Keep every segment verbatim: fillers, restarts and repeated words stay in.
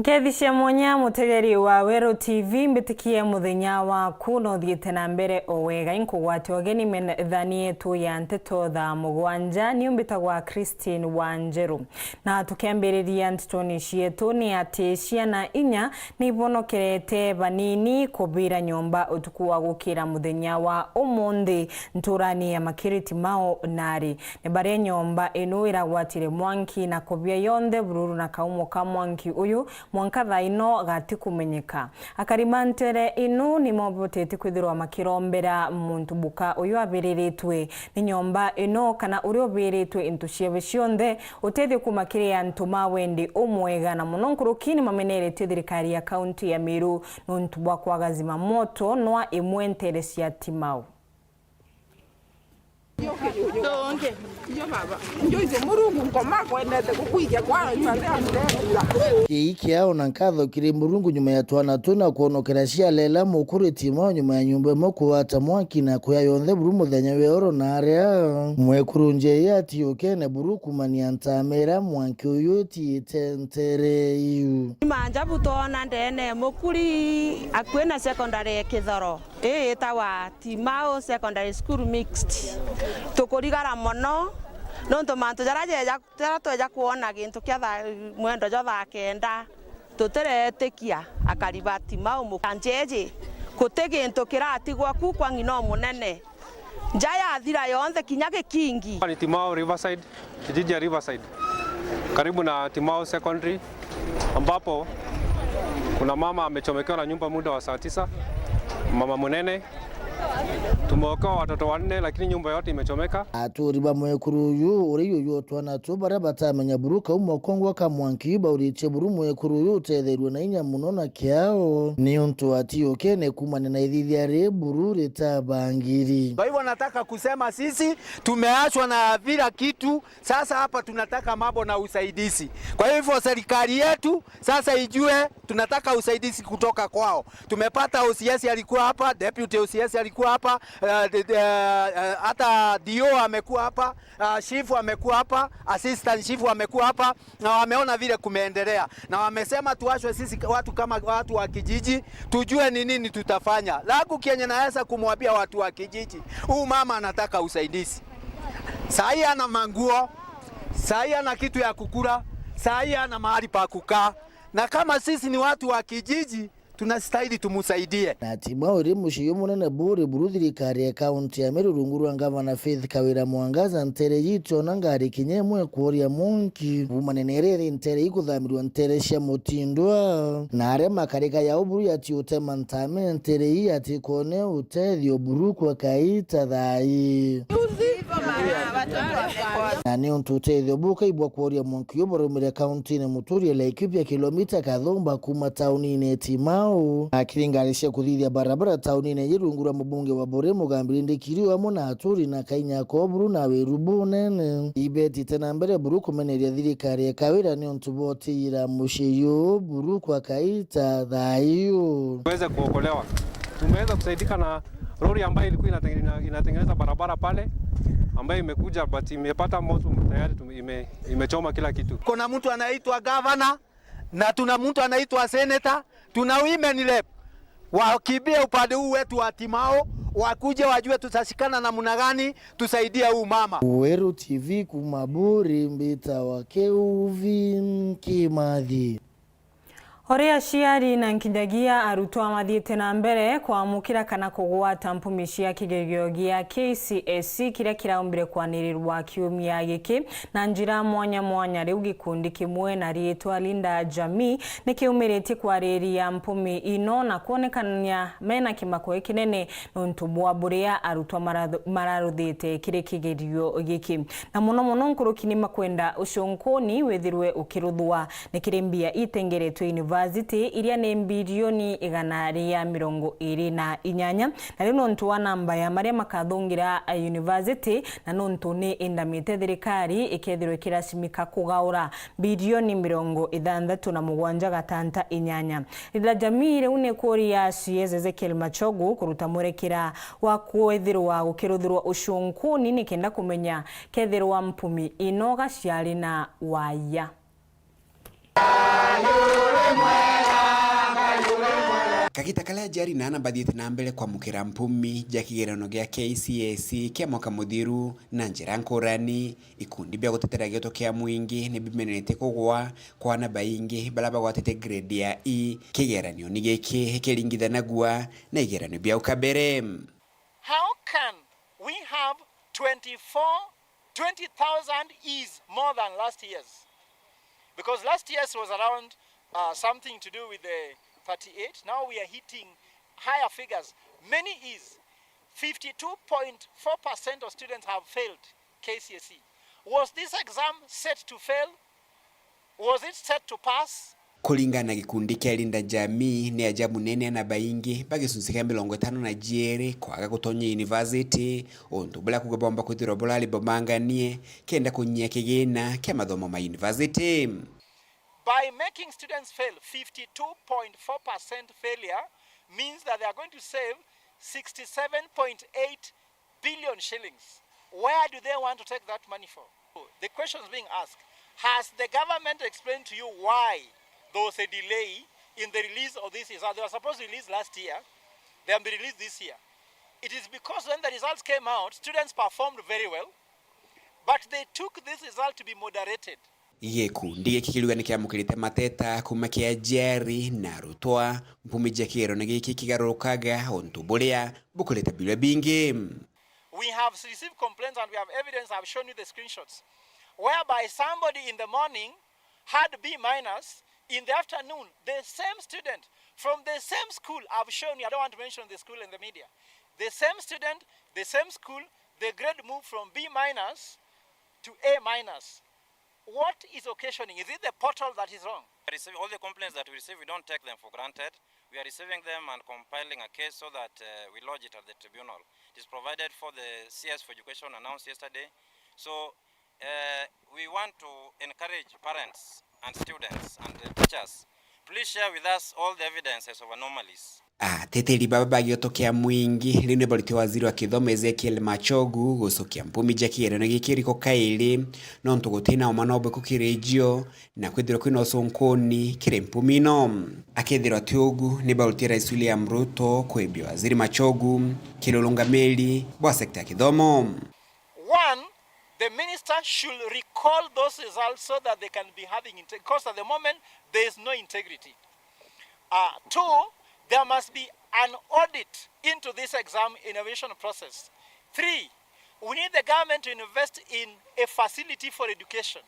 Nkethi cia mwanya, mutegeri wa Weru T V, mbitikie muthenya waku na uthiite na mbere o wega. Inkugwate ugeni methani yetu ya nteto thaa mugwanja. Niu mbitagwa Christine Wanjeru. Na tukiambiriria ntetoni cietu, ni ati ciana inya ni ibonokerete banini kubira nyomba utuku wa gukira muthenya wa umunthi nturani ya Makiri Timau Nari. Ni baria nyomba ino iragwatire mwanki na kubia yonthe bururu na kaumo ka mwanki uyu mwanka thaa ino gatikumenyeka. Akari ba ntere ino ni mobotete kwithirwa makirombera muntu buka uyu abiriritwe ni nyomba ino kana uria ubiritwe into ciawe cionthe, utethio kuuma kiri antu ma wendi umwega, na mono nkuruki ni mameneretie thirikari ya kaunti ya Meru nontu bwa kwaga zimamoto nwa imwe ntere cia Timau. Kii kiao na nkatho kiri Murungu nyuma ya twana tuna kwonokera cialela mukuri Timau nyuma ya nyumba imwe kugwata mwaki na kuya yonthe buru muthenya wa oro, na aria mwekuru Njei atiukene buru kumania ntamera mwanki uyu utiite ntere iu. Manja bu twona ndene mukuri akui na secondary ya Kithoro. Ii itagwa Timau Secondary School Mixed. Tukurigara mono nontu mantu jaria jeja, jaria tweja kwona gintu kia thaa, mwendo jwa thaa kenda, tutiretikia akari ba Timau mu-, njeji, guti gintu kiratigwa ku kwa ng'ina umunene. Nja yathira yonthe kinya gikingi. Ni Timau Riverside. Kijiji ya Riverside, karibu na Timau Secondary, ambapo kuna mama amechomekewa na nyumba muda wa saa tisa, mama munene. Tumeokoa watoto wanne, lakini nyumba yote imechomeka. Aturi ba mwekuru uyu, uria iuyu twana tu baria batamenya buru kaumo kongwa ka mwanki, bauritie buru mwekuru uyu utetherue na inya muno na kiao, niuntu atiukene kumania na ithithia ri buru ritabangiri. Kwa hivyo nataka kusema sisi tumeachwa na vila kitu. Sasa hapa tunataka mambo na usaidizi. Kwa hivyo serikali yetu sasa ijue tunataka usaidizi kutoka kwao. Tumepata O C S alikuwa hapa, deputy O C S alikuwa hapa, eh, de-, de-, eh, hata D O amekuwa hapa, ah, chief amekuwa hapa, assistant chief amekuwa hapa, na wameona vile kumeendelea. Na wamesema tuachwe sisi watu kama watu wa kijiji, tujue ni nini tutafanya. Langu kenye naweza kumwambia watu wa kijiji, huu mama anataka usaidizi. Saa hii hana manguo, saa hii hana kitu ya kukula, saa hii hana mahali pa kukaa. Na kama sisi ni watu wa kijiji, tunastahili tumusaidie. Na Timau iri mucii umunene buri buru thirikari ya kaunti ya Meru rungu rwa ngavana Faith Kawira Mwangaza, ntere ii itiona ngari kinya imwe kuoria mwanki. Kuumania na iria iri ntere ii kuthamirua ntere cia mutindwa, na aria makarika yao buru yatiutema ntame ntere ii yatikone utethio buru kwa kaita thaa ii. Na niuntu utethio bukaibwa kuoria mwanki uyu buraumire kauntine muturi ya Laikipia, kilomita kathumba kuuma taunine Timau. Akiri ngari cia kuthithia barabara taunine iji rungu rwa mubunge wa Buri Mugambi Rindikiriu amwe na aturi na kainya ko buru na wiru bunene. Ibetite na mbere buru kumeneria thirikari ya Kawira niuntu bwa utiira mucii uyu buru kwa kaita thaa iu. Tuweze kuokolewa. Tumeweza kusaidika na lori ambayo ilikuwa inatengene-, inatengeneza barabara pale, ambayo imekuja but imepata moto tayari, tume-, ime-, imechoma kila kitu. Kuna mtu anaitwa gavana na tuna mtu anaitwa senator, tuna women rep. Wakimbie upande huu wetu wa Timau, wakuje wajue tutashikana namna gani tusaidie huu mama. Weru T V kuuma Buri, mbitawa Keuvi Kimathi. Ori aciari na nkinyagia arutwa mathiite na mbere kwamukira kana kugwata mpumi cia kigerio gia K C S E kiria kiraumbire kwanirirwa kiumia giki na njira mwanya mwanya, riu gikundi kimwe na riitwa Linda Jamii ni kiumiritie kwariria mpumi ino na kwonekania mena kimako gikinene nontu bwa buria arutwa marathu-, mararuthite kiri kigerio giki. Na mono mono nkuruki ni makwenda ucunkuni withirwe ukiruthwa. Ni kiri mbia itengeretwe university iria ni mbirioni igana ria mirongo iri na inyanya, na riu nontu wa namba ya maria makathungira university na nontu ni indamite thirikari ikethirwa ikiracimika kugaura mbirioni mirongo ithanthatu na mugwanja gatanta inyanya. Linda Jamii riu ni kuria C S Ezekiel Machogu kuruta mwerekera wa kwithirwa gukiruthirwa ucunkuni nikenda kumenya kethirwa mpumi ino gaciari na waya. Kagita karia aciari na aana bathiite na mbere kwamukira mpumi ja kigeranio gia K C S E kia mwaka muthiru na njira nkurani, ikundi bia gutetera gioto kia mwingi ni bimenete kugwa kwa aana baingi baria bagwatite grade ya E kigeranioni giki kiringithanagua na igeranio bia au kabere. How can we have twenty-four, twenty thousand E's more than last year's? Because last year's was around, uh, something to do with the thirty-eight. Now we are hitting higher figures. Many E's. Fifty-two point four percent of students have failed K C S E. Was this exam set to fail? Was it set to pass? Kuringana na gikundi kia Linda Jamii, ni aja munene aana baingi ba gicunci kia mirongo itano na jiiri kwaga gutonya university, untu buria kuuga bomba kwithirwa burari bumanganie kenda kunyia kigina kia mathomo ma university. By making students fail, fifty-two point four percent failure means that they are going to save sixty-seven point eight billion shillings. Where do they want to take that money for? The question is being asked, has the government explained to you why there was a delay in the release of this result? They were supposed to release last year, they have been released this year. It is because when the results came out, students performed very well, but they took this result to be moderated. Gikundi giki kiriuga ni kiamukirite mateta kuuma kia aciari na arutwa mpumi ja kigeranio giki kigarurukaga untu buria bukurite biuria bingi. We have received complaints and we have evidence, I've shown you the screenshots, whereby somebody in the morning had B minus, in the afternoon the same student from the same school, I've shown you, I don't want to mention the school in the media, the same student, the same school, the grade moved from B minus to A minus. What is occasioning? Is it the portal that is wrong? Receive all the complaints that we receive, we don't take them for granted. We are receiving them and compiling a case so that, uh, we lodge it at the tribunal. It is provided for, the C S for Education announced yesterday. So, uh, we want to encourage parents and students and the teachers, please share with us all the evidences of anomalies. Ateteri baba ba gioto kia mwingi riu ni barutire waziri wa kithomo Ezekiel Machogu gucokia mpumi ja kigeranio giki riko kairi, nontu gutina uma no bwikukiririo na kwithirwa kwina ucunkuni kiri mpumi ino. Akethirwa ti ugu, ni barutire Rais William Ruto kwibia waziri Machogu kiri urungamiri bwa sekta ya kithomo. One, the minister should recall those results so that they can be having inte-, because at the moment there is no integrity. Uh, two, there must be an audit into this exam innovation process. Three, we need the government to invest in a facility for education,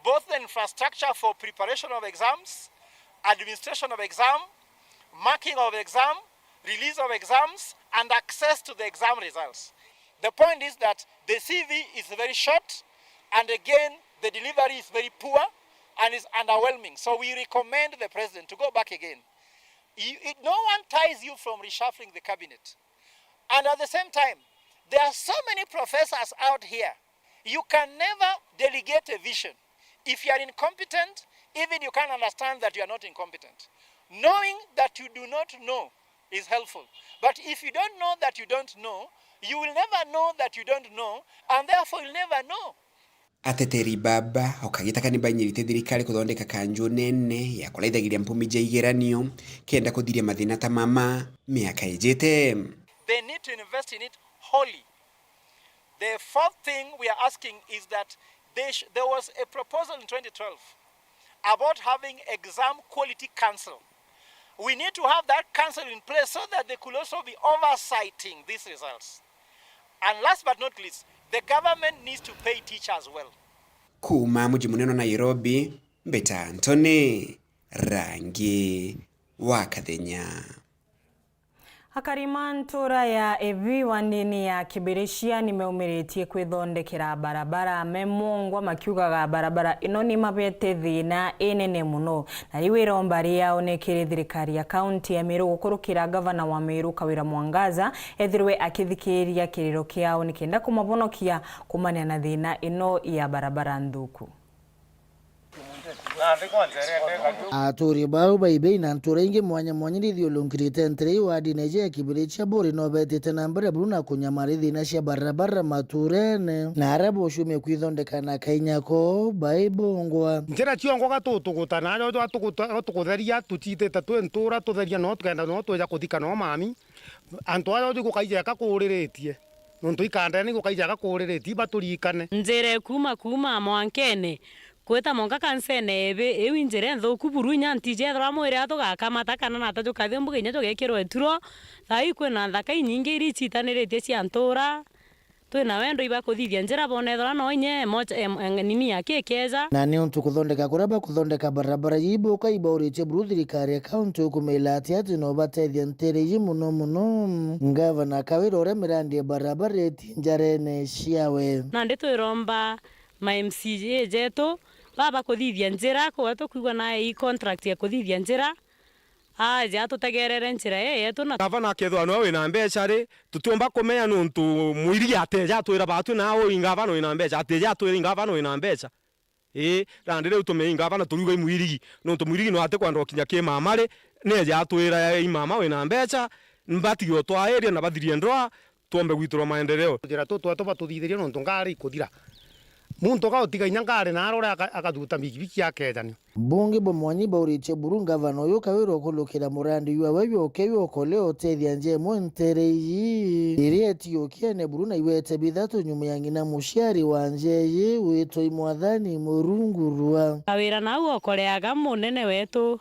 both the infrastructure for preparation of exams, administration of exam, marking of exam, release of exams, and access to the exam results. The point is that the C V is very short, and again, the delivery is very poor and is underwhelming. So we recommend the president to go back again. You, it, no one ties you from reshuffling the cabinet. And at the same time, there are so many professors out here. You can never delegate a vision. If you are incompetent, even you can't understand that you are not incompetent. Knowing that you do not know is helpful. But if you don't know that you don't know, you will never know that you don't know, and therefore you'll never know. Ateteri baba o kagita ka ni banyirite thirikari kuthondeka kanju nene ya kuraithagiria mpumi ja igeranio kenda kuthiria mathina ta mama miaka ijite. They need to invest in it wholly. The fourth thing we are asking is that they sh-, there was a proposal in twenty twelve about having exam quality council. We need to have that council in place so that they could also be oversighting these results. And last but not least, the government needs to pay teachers well. Kuuma muji munene wa Nairobi, mbita Anthony Rangi wa Kathenya. Akari ma ntura ya Evi wa ndini ya Kibiricia ni meumiritie kwithondekera barabara me mwongwa, makiugaga barabara ino ni mabete thina inene muno. Na riu iromba riao ni kiri thirikari ya kaunti ya Meru gukurukira gavana wa Meru Kawira Mwangaza ethirwe akithikiria kiriro kiao nikenda kumabonokia kumanena na thina ino ya barabara nthuku. Aturi bau baibei na ntura ingi mwanya mwanya iria ithiurungirite ntere iu wardine iji ya Kibirichia Buri no betite na mbere buru na kunyamarithia thina cia barabara maturene, na aria bucumia kwithondeka na kainya ko baibongwa. Njira ciongo gatutuguta, na aria tuguta-, tukutheria, tucitite twi ntura tutheria, no tukenda no tweja kuthika no mami. Antu aria uju gukaija eka kuriritie, nontu ikandene igukaija eka kuriritie, ibaturikane. Njira ikuuma kuuma mwankene, gwita mwanka kansene ibi, iu i njira inthuku buru, inya ntiji ethirwa mwiri atugakamata kana nata jukathi mbuga inya jugekirwa ituro. Thaa ii kwina nthaka inyingi iria icitaniritie cia ntura. Twina wendo ibakuthithia njira boona ethirwa no inya emocha, em-, em-, nini yake ikeja. Na niuntu kuthondeka kuria bakuthondeka barabara ii buka ibauritie buru thirikari ya kaunti ukumila ati ati no batethia ntere ii muno muno. Ngavana akawira uria mirandi ya barabara itie njarene ciawe. Nandi twiromba ma M C A jetu baba kuthithia njira, kuga tukwigua na ii contract ya kuthithia njira, aja atutegerere njira ii yetu na. Gavana akethirwa niwe wina mbeca ri, tutiumba kumenya nontu mwirigi ateja atwira batwi na uu ingavana wina mbeca, ateja atwira ingavana wina mbeca. Ii, nandi riu tumenye ingavana turiuga i mwirigi, nontu mwirigi no atikwenda gukinya ki mama ri, neja atwira i mama wina mbeca, mbatige utwairia na bathirie ndoa, twombe gwitirwa maendeleo. Njira tu twa tuba tuthithirie nontu ngari ikuthira. Muntu ga utiga inya ngari na arore aka-, akajuta bikibiki akejanio. Bungi bwa mwanya ibauritie buru ngavana uyu kawira ukulukira murandi jwawe jwoke jwokole utethia njemwe ntere iji iria itiukiene buru na iwete bithatu nyuma ya ng'ina muciari wa njeji witwa i Mwathani Murungu Rua. Kawira nau okoreaga munene wetu.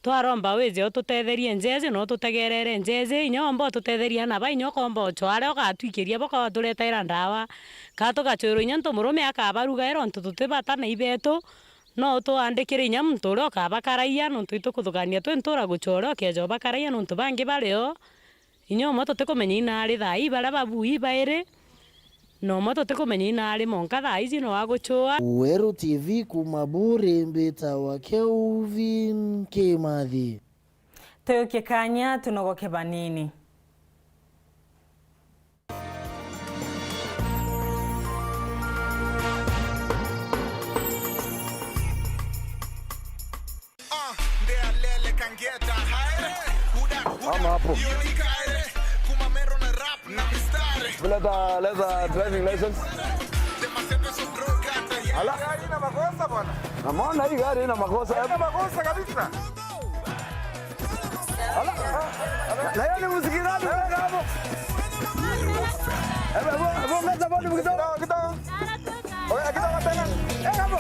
Twaromba wije ututetherie njeji na ututegerere njeji, inya womba ututetherie ana ba inya ukomba ucware ugatwikiria boka waturetaira ndawa. Ka tugacwirwa inya ntu murume akabarugaira untu tutibata na ibetu, no utuandikire inya muntu uria ukabakaraia, nontu itukuthugania twi ntura gucwa uria ukeja ubakaraia nontu bangi bari o. Inya umwe tutikumenya ina ari thaa ii baria babui bairi, na umwe tutikumenya ina ari monka thaa iji no agucua. Weru T V kuuma Buri, mbitawa Kelvin Kimathi. Tuyukie kanya tunogoke banini. Mama hapo. Leta, leta driving license. Ala. Namwona hii gari ina makosa. Haina makosa kabisa. Ala. Na hiyo ni muziki gani unaweka hapo? Hebu, hebu, hebu ongeza volume kidogo. Kidogo, kidogo. Oya, kidogo tena. Eh, hapo.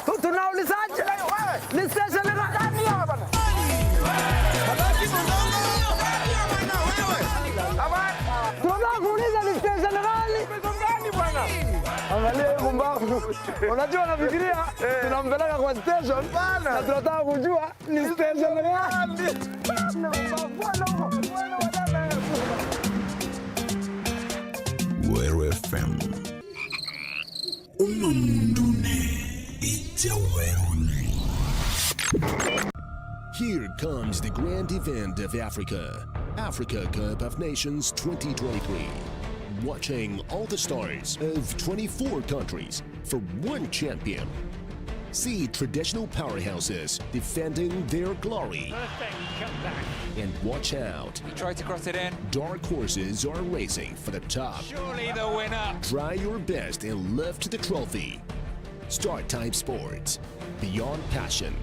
Tu-, tunaulizaje? Ni station gani? Tunataka kuuliza ni station gani? Angalia hii pumbavu. Unajua, nafikiria tunampeleka kwa station na tunataka kujua ni station gani. Weru F M. Uno mundune ija weruni. Here comes the grand event of Africa, Africa Cup of Nations twenty twenty-three. Watching all the stars of twenty-four countries for one champion. See traditional powerhouses defending their glory. Perfect comeback. And watch out. He tried to cross it in. Dark horses are racing for the top. Surely the winner. Try your best and lift the trophy. Start Time Sports. Beyond passion.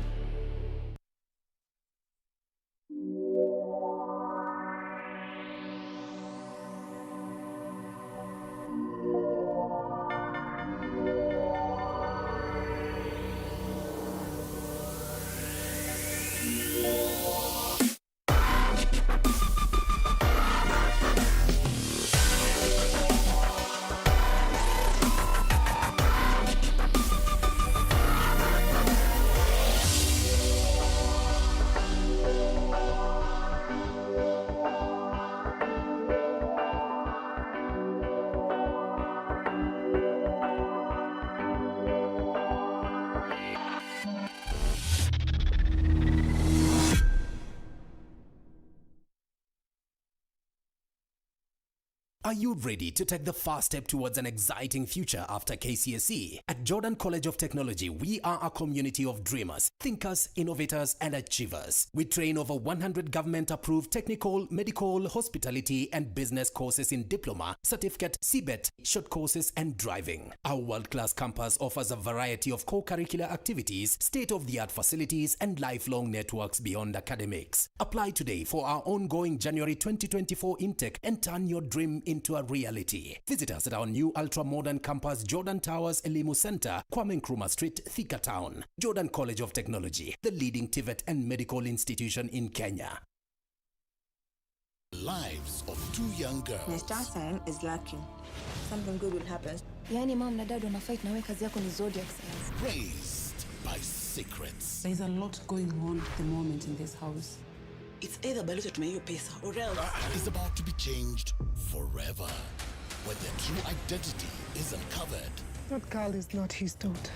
Are you ready to take the first step towards an exciting future after K C S E? At Jordan College of Technology, we are a community of dreamers, thinkers, innovators, and achievers. We train over one hundred government-approved technical, medical, hospitality, and business courses in diploma, certificate, C bet, short courses, and driving. Our world-class campus offers a variety of co-curricular activities, state-of-the-art facilities, and lifelong networks beyond academics. Apply today for our ongoing January twenty twenty-four intake and turn your dream into a reality. Visit us at our new ultra-modern campus, Jordan Towers Elimu Center, Kwame Nkrumah Street, Thika Town. Jordan College of Technology, the leading TVET and medical institution in Kenya. Lives of two young girls. My star sign is lucky. Something good will happen. Yaani, mom na dad wana fight na wewe kazi yako ni zodiac signs. Raised by secrets. There's a lot going on at the moment in this house. It's either Balozi atumie hiyo pesa or else. Is about to be changed forever when their true identity is uncovered. That girl is not his daughter.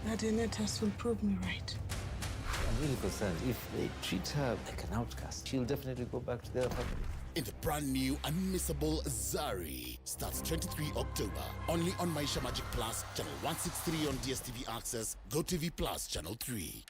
That Enetas will prove me right. I'm really concerned. If they treat her like an outcast, she'll definitely go back to their family. In the brand new Unmissable Zari, starts twenty-three October, only on Maisha Magic Plus, channel one sixty-three on D S T V Access, Go T V Plus, channel three.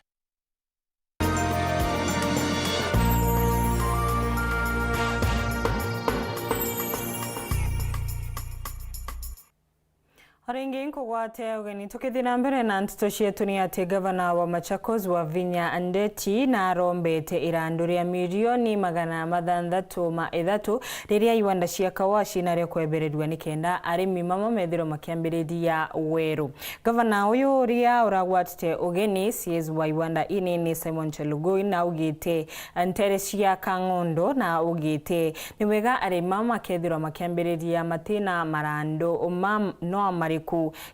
O ringi nkugwate ugeni. Tukithii na mbere na nteto cietu, ni ati gavana wa Machakos, Wavinya Ndeti, narombete irandu ria milioni magana mathanthatu ma ithatu riria iwanda cia kawa cinaria kwebererua, nikenda arimi mamo methirwe makiambiriria weru. Gavana uyu uria uragwatite ugeni, C E S wa iwanda inini, Simon Chelugui, naugite ntere cia Kang'ondo, na augite ni wega arimi mamo makethirwa makiambiriria matina marandu ma noa mariku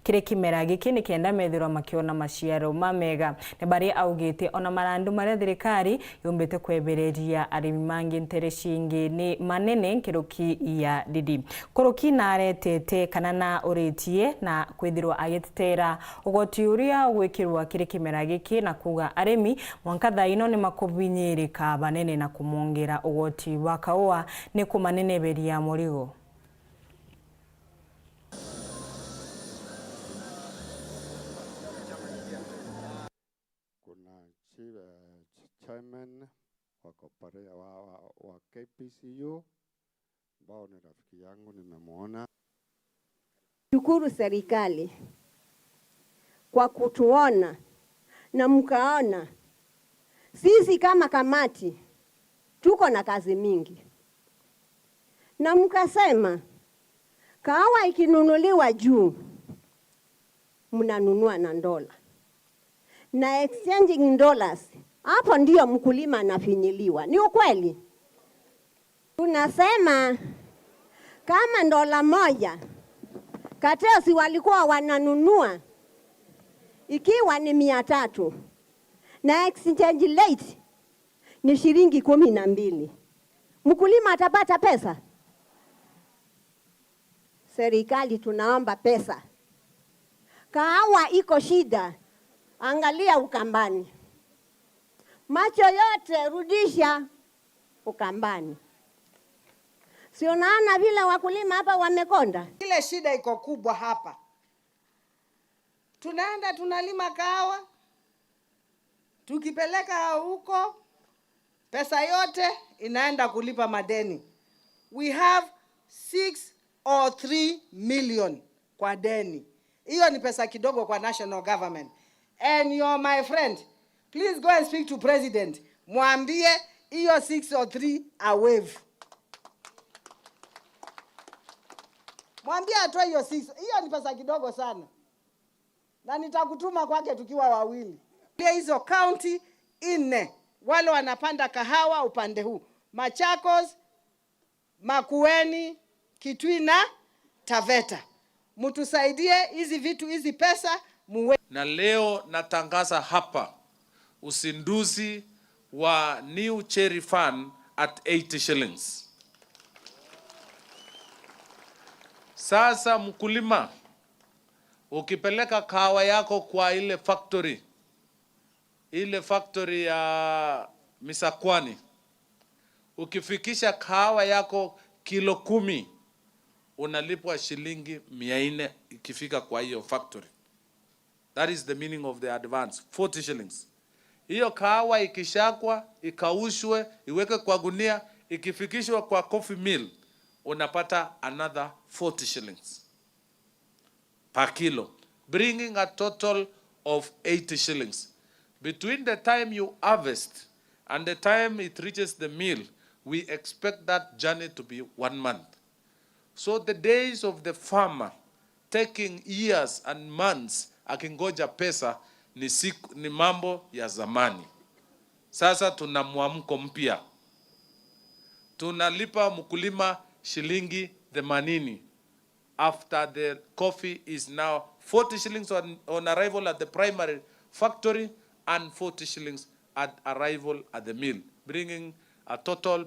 kiri kimera giki, nikenda methirwa makiona maciaro mamega. Ni baria augite ona marandu maria thirikari yumbite kwebereria arimi mangi ntere cingi ni manene nkuruki ya ndidi. Nkuruki naretete kana nauritie na kwithirwa agitetera ugoti uria ugwikirwa kiri kimera giki, na kuuga arimi mwanka thaa ino ni makubinyirika banene na kumongera ugoti wa kaua ni kumaneneberia murigo. Kuna chi-, eh, ch-, chairman wa kopere-, wa, wa, wa K P C U, ambao ni rafiki yangu, nimemuona. Shukuru serikali kwa kutuona na mkaona sisi kama kamati tuko na kazi mingi, na mkasema kahawa ikinunuliwa juu, mnanunua na dola na exchanging dollars, hapo ndio mkulima anafinyiliwa. Ni ukweli? Tunasema kama dola moja, cartels walikuwa wananunua ikiwa ni mia tatu na exchange rate ni shilingi kumi na mbili, mkulima atapata pesa? Serikali, tunaomba pesa. Kahawa iko shida. Angalia Ukambani. Macho yote rudisha Ukambani. Si unaona vile wakulima hapa wamekonda? Ile shida iko kubwa hapa. Tunaenda tunalima kahawa, tukipeleka huko, pesa yote inaenda kulipa madeni. We have six oh three million kwa deni. Hiyo ni pesa kidogo kwa national government. And you're my friend. Please go and speak to president. Mwambie hiyo six oh three a waive. Mwambie atoe hiyo six. Hiyo ni pesa kidogo sana. Na nitakutuma kwake tukiwa wawili. Pia hizo county nne, wale wanapanda kahawa upande huu, Machakos, Makueni, Kitui na Taveta. Mtusaidie hizi vitu, hizi pesa muwe. Na leo natangaza hapa uzinduzi wa new Cherry Fund at eighty shillings. Sasa mkulima, ukipeleka kahawa yako kwa ile factory, ile factory ya Misakwani, ukifikisha kahawa yako kilo kumi, Unalipwa shilingi mia nne ikifika kwa hiyo factory. That is the meaning of the advance, forty shillings. Hiyo kahawa ikishakwa, ikaushwe, iweke kwa gunia, ikifikishwa kwa coffee mill, unapata another forty shillings per kilo, bringing a total of eighty shillings. Between the time you harvest and the time it reaches the mill, we expect that journey to be one month. So the days of the farmer taking years and months akingoja pesa ni siku, ni mambo ya zamani. Sasa tuna mwamko mpya. Tunalipa mkulima shilingi themanini after the coffee is now forty shillings on, on arrival at the primary factory and forty shillings at arrival at the mill, bringing a total